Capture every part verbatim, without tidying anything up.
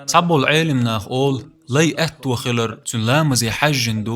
Цхьаболу Ӏелимнаха олу, лай аьтто хилар цуьнан ламазе хьаьжжина ду.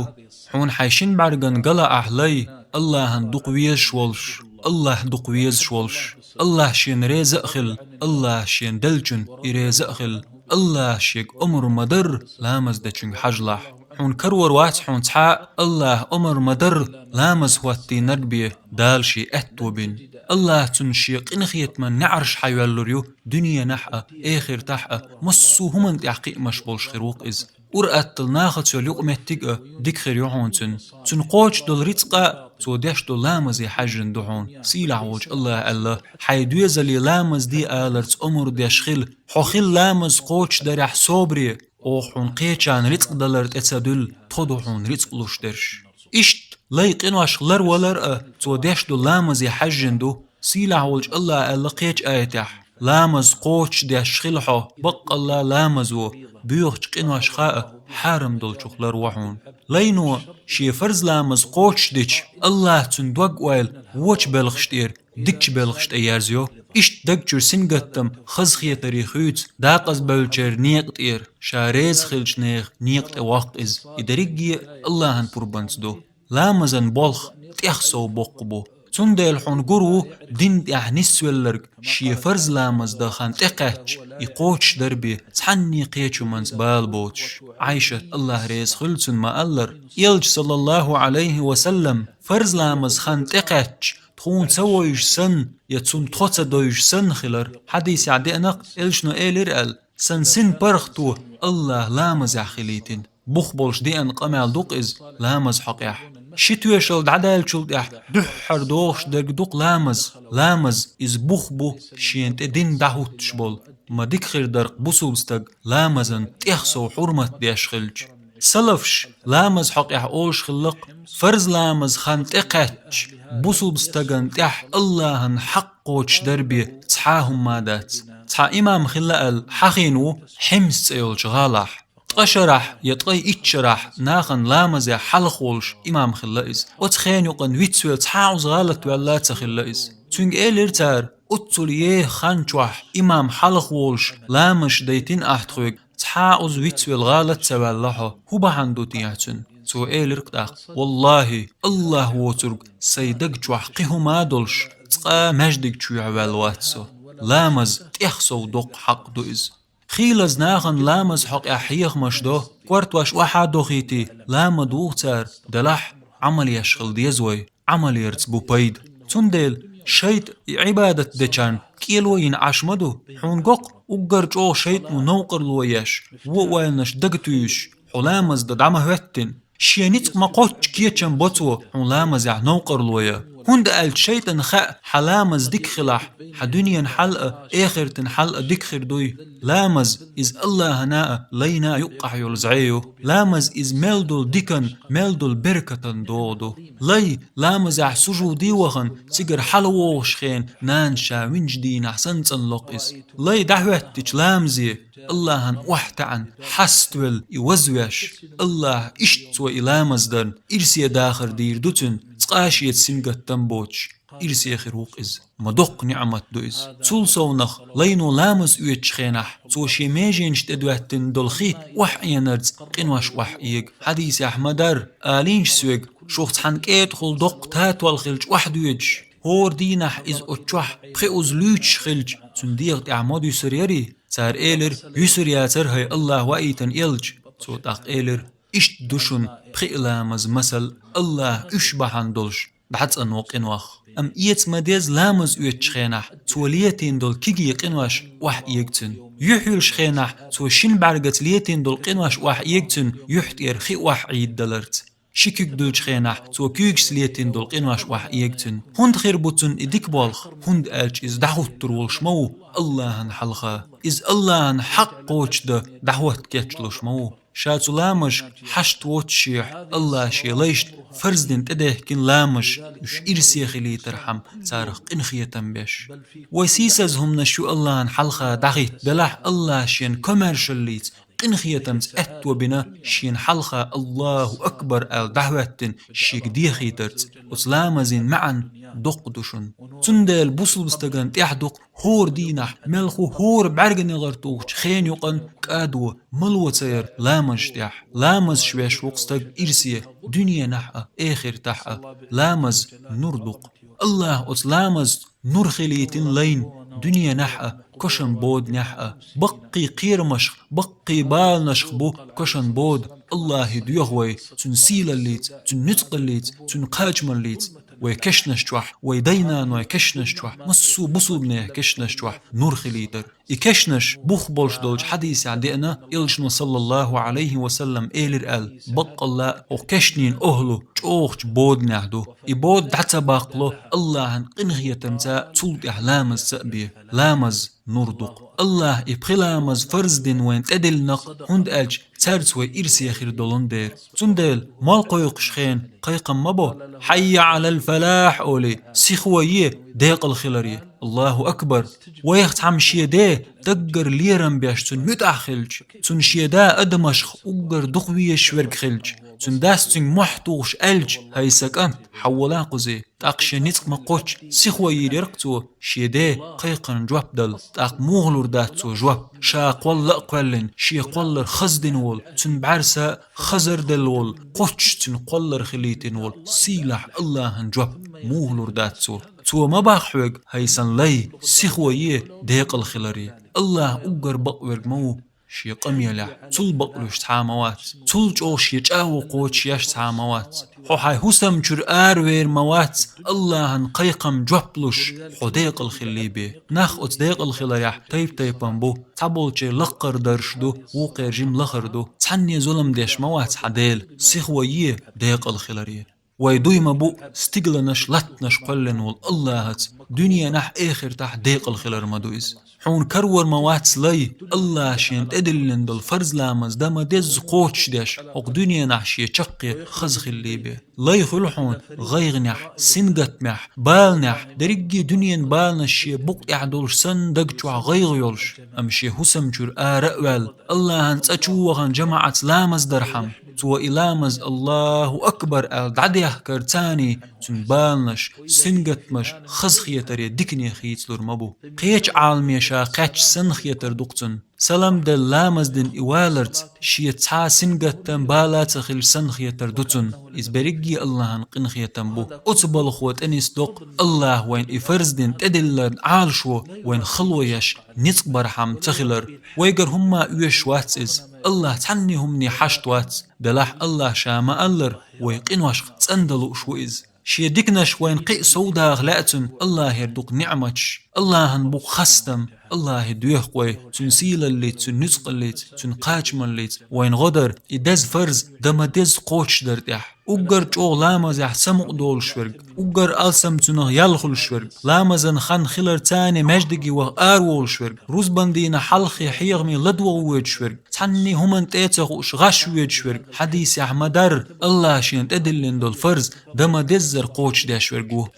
Хьуна хьайн шина бӀаьрган гала ахь лай, Аллахьан дукха везаш волуш, Аллахь дукха везаш волуш, Аллахь шена реза а хила, Аллахь шена деллачунна и реза а хила, Аллахь шега омра ма-дарра ламаз дечуьнга хьажалахь. Хьуна карор вац хьуна цхьа а Аллахь омра ма-дарра ламаз хӀоттийнарг бен Дала шен аьтто бина. Аллахь цунна шен къинхетаман неӀарш хьайоьллур ю дуьненахь а, эхартахь а, массо а хӀуманна тӀехь кхиамаш болуш хир ву-кх иза. Ур-атталла нахаца йолу юкъаметтиг а дика хир ю хьуна цуьнан. Цуьнан кхочуш долу рицкъа а цо деш долу ламазе хьаьжжина ду хьуна. Сийлахь волчу Аллахьа аьлла: «Хьайн доьзале ламаз де аларца омра деш хила. Хьо хила ламаз кхочушдарехь собаре, оха хьуна кхечарна рицкъ далар тӀе ца дуьллу, тхо ду хьуна рицкъ луш дерш». Иштта лай къиношка ларвалар а цо деш долу ламазе хьаьжжина ду. Сийлахь волчу Аллахьа аьлла кхечу аятехь: «Ламаз кхочушдеш хила хьо, баккъалла ламазо боьхачу къиношха а хьарам долчух ларво хьуна». Лайно шен фарз ламаз кхочушдича, Аллахь цуьнан дог-ойла вочу белхаш тӀера дикачу белхаш тӀе ерзайо. Иштта даг чуьра сингаттам хазахетаре хуьйцу декъазбевллачеран некъа тӀера, ша реза хиллачу нехан некъа тӀе воккху иза. И дерриге а Аллахьан пурбанца ду. Ламазан болх тӀех сов боккха бу. Цундела хьуна гур ву дин тӀехь нисвелларг шен фарз ламаз дан хан тӀекхаьчча, и кхочушдар бен цхьанне кхечу хӀуманца бала боцуш. Ӏайшат, Аллахь реза хуьлу цунна, ма-аллара: «Элча, саллаллаху Ӏалайхи ва саллам, фарз ламаз хан тӀекхаьчча, тхуна ца вевзаш санна, я цунна тхо ца девзаш санна хилар». Хьадисехь деана-кх, Элчано элира аьлла: «Сан син паргӀато Аллахь ламазехь хилийтина». Бух болуш деана къамел ду-кх иза ламаз хьокъехь. Ши тоьшалла дӀадаьллачул тӀаьхьа дуьххьара догӀуш дерг ду-кх ламаз. Ламаз иза бух бу шена тӀе дин дӀахӀуттуш болу. Ма дика хир дара-кх бусулба стаг ламазан тӀех сов хьурмат деш хилча. Салафаш ламаз хьокъехь олуш хилла-кх: «Фарз ламаз хан тӀекхаьчча, бусулба стагана тӀехь Аллахьан хьакъ кхочушдар бен цхьа а хӀума ма дац». Цхьа имам хилла аьлла хьахийна ву Хьимс цӀе йолчу гӀалахь. Ткъа шарахь я ткъе итт шарахь нахана ламазехь хьалха волуш имам хилла иза. Оцу хенан юкъана вицвелла цхьа а Ӏуза гӀалат ваьлла а ца хилла иза. Цуьнга элира цара: «Оццул еха хан чохь имам хьалха волуш ламазаш дайтина ахь тхоьга, цхьа а Ӏуза вицвелла гӀалат а ца ваьлла хьо. ХӀун бахьана ду техьа цуьнан?» Цо элира-кх тӀаккха: «Валлахьи, Аллахь воцург сайн даг чохь кхин хӀума а долуш, цкъа а маьждиг чохь ваьлла вац со. Ламаз тӀех сов доккха хьакъ ду иза». Хийлаза нахана ламаз хьокъехь хьехамаш до, кортош охьа а дохийтий, ламаз духу цара, делахь а, Ӏамал еш хила деза вай, Ӏамалерца бу пайда. Цундела шайтӀа и Ӏибадат дечарна кӀело йина Ӏаш ма ду. Хьуна го-кх, уггар чӀогӀа шайтӀано новкъарло еш, вон ойланаш дага туьйсуш, хьо ламаз дан дӀа ма хӀоьттина. Шен ницкъ ма кхоччу кечам бо цо хьуна ламазехь новкъарло ян. ХӀунда аьлча шайтӀана хаьа хьан ламаз дика хилахь, хьан дуьненан хьал а, эхартан хьал а дика хир дуй. Ламаз иза Аллахьана а, лайна а юккъахь йолу зӀе ю. Ламаз иза мел долу дикан, мел долу беркатан догӀа ду. Лай ламазехь сужуде вахана, цигара хьалавогӀуш хенахь нана ша винчу дийнахь санна цӀанло-кх иза. Лай дӀахӀоьттича ламазе, Аллахьан охьатаьӀна хьаставелла и вазвеш, Аллахь иштта цо и ламаз дарна ирсе дахар дийр ду цуьнан, цкъа а шеца сингаттам боцуш, ирсе хир ву-кх иза. Ма доккха ниӀмат ду иза. Цул совнаха лайно ламаз оьцучу хенахь, цо шен меженаш тӀе доьттина долу хи охьаэнарца къинош охьаэга. Хьадисехь ма-дарра, алийша соьга, шух цхьана кӀетӀахула доккха татол хилча охьадоьдуш, хӀора дийнахь иза оцу чохь пхи уза луьйчуш хилча, цуьнан дегӀа тӀехь мод юьсур ярий? Цара элира: «Юьсур яцара, хӀай Аллахь ваийтина элча». Цо тӀаккха элира: «Иштта ду шуна пхи а ламазан масал, Аллахь уьш бахьана долуш дӀацӀанво къинох. Амма эца ма деза ламаз оьцучу хенахь цо летийна долу кегий къинош охьаэга цуьнан. Юьхь юьллучу хенахь цо шина бӀаьргаца летийна долу къинош охьаэга цуьнан юьхь тӀера хи охьаӀийдаларца. Ши куьг дуьллучу хенахь цо куьйгашца летийна долу къинош охьаэга цуьнан. ХӀунда хир бу цунна и дика болх? ХӀунда аьлча иза дӀахӀуттур волуш ма ву Аллахьан хьалха. Иза Аллахьан хьакъ кхочушдан дӀахӀотта кечлуш ма ву. Ша цу ламазашка хьашт воццушехь, Аллахь шен лайшна фарз дина тӀедехкина ламазаш, уьш ирсе хилийтархьама царах къинхетам беш. Вай сийсаза хӀуманаш ю Аллахьан хьалха дӀахӀитта, делахь Аллахь шен комаьршаллица къинхетамца аьтто бина, шена хьалха «Аллаху акбар» аьлла дӀахӀоьттина, шега дехийтарца. Оцу ламазан маьӀна доккха ду шуна. Цундела бусалба стагана тӀехь дукха хӀора дийнахь, мелхо хӀора бӀаьрганегӀар тухучу хенан юкъана кӀадо, мало ца яра ламазаш тӀехь. Ламазаш веш ву-кх стаг ирсе, дуьненахь а, эхартахь а. Ламаз нур ду-кх. Аллаха оцу ламазца нур хилийтина лайна дуьненахь а, кошан боданехь а. Баккхий кхерамашха, баккхий баланашха бу кошан бода. Аллахе доьху вай Цуьнан сийлаллица, Цуьнан нуьцкъаллица, Цуьнан кхачамаллица. Вай кешнаш чохь, вай дай-наной кешнаш чохь, массо а бусалба нехан кешнаш чохь нур хилийтар. И кешнаш бух болуш долчу хьадисехь деана, Элчано, саллаллаху Ӏалайхи ва саллам, элира аьлла: «Баккъалла а, хӀокху кешнийн охӀла чӀогӀачу боданехь ду. И бода дӀа ца баккхало, Аллахьан къинхетамца цул тӀаьхьа ламаз ца а бе». Ламаз нур ду-кх. Аллаха и пхи ламаз фарз дина вайна тӀедиллина-кх, хӀунда аьлча цаьрца вай ирсе хир долун дера. Цундела молла кхойкхучу хенахь кхайкхам ма бо: «Хьаййа Ӏалал фалахь», — олий, сихо е декъала хиларе. Аллаху акбар! Вайх цхьамма шен ден даггара лерам беш цунна муьтӀахь хилча, цунна шен да адамашха уггар дукха везаш верг хилча, цуьнан дас цуьнга мохь тухуш аьлча: «ХӀай сан кӀант, хьавола кхузий». ТӀаккха шен ницкъ ма-кхоччу, сихо йийр яра-кх цо, шен ден кхайкхарна жоп дала. ТӀаккха муха лур дац цо жоп? Ша кхолла а кхоьллина, шен кхоллар хаза дина волу, цуьнан бӀаьрса хазар делла волу, кхоччуш цуьнан кхоллар хилийтина волу сийлахь Аллахьан жоп муха лур дац цо? Цо ма боху хьоьга: «ХӀай сан лай, сихо е декъала хиларе». Аллах уггар бакъверг ма ву Шен къамелехь, цул бакълуьйш цхьа а ма вац, цул чӀогӀа Шен чӀагӀо кхочушъеш цхьа а ма вац. Хьо хьайн хӀусам чуьра аравер ма вац, Аллахьан кхайкхам жоп луш, хьо декъала хилла бен. Нах оцу декъала хиларехь тайп-тайпана бу. Цхьаболчеран лакхара дарж ду, вукхеран жима лахара ду. Цхьанне зулам деш ма вац хьан Дела, сихо е декъала хиларе. Вай дуй ма бу стигланаш, латтанаш кхоьллина волу Аллахьаца, дуьненахь, эхартахь декъала хилар ма ду иза. Хьуна карор ма вац лай, Аллаха шена тӀедиллина долу фарз ламаз дан ма-дезза кхочушдеш, хӀокху дуьненахь шен чаккхе хаза хилла бен. Лай хуьлу хьуна гӀайгӀанехь, сингаттамехь, баланехь, дерриге дуьненан баланаш шен букъа тӀехь долуш санна даг чохь гӀайгӀа йолуш, амма шен хӀусам чуьра ара а ваьлла, Аллахьан цӀа чу вахана жамаӀатца ламаз дархьама, цо и ламаз «Аллаху акбар» аьлла дӀадехкарца цуьнан баланаш, сингаттамаш хазахетаре дикане хийцалур ма бу. Кхечу Ӏаламе ша кхаьчча санна хетар ду-кх цунна. Салам делла ламаз дина и валарца шен цхьа а сингаттам, бала а ца хилча санна хетар ду цунна. Иза берриге Аллахьан къинхетам бу. Оцу балхо тӀе нисдо-кх Аллаха вайна и фарз дина тӀедилларна Ӏалашо вайна хало еш ницкъ бархьама ца хилар. Вайгара хӀумма а оьшуш вац иза. Аллах цхьанне хӀумане хьашт вац. Делахь Аллаха ша ма-аллара, вай къиношка цӀанда лууш ву иза. Шен диканаш вайна кхин а совдаха лаьа цунна, Аллахера ду-кх ниӀматаш. Аллахьан бу-кх хастам. Аллахе доьху-кх вай, Цуьнан сийлаллица, Цуьнан нуьцкъаллица, Цуьнан кхачамаллица, вайна гӀо дар, и деза фарз дан ма-дезза кхочушдар тӀехь. Уггар чӀогӀа ламазехь самукъадолуш верг, уггар алсам цунах ял хуьлуш верг, ламазан хан хиларца маьждиге ваха араволуш верг, рузбан дийнахь хьалххе хьехаме ладогӀа воьдуш верг, цхьанне хӀуманна тӀе а ца хууш гӀаш воьдуш верг, хьадисехь ма-дарра, Аллаха шена тӀедиллина долу фарз дан ма-деззара кхочушдеш верг ву.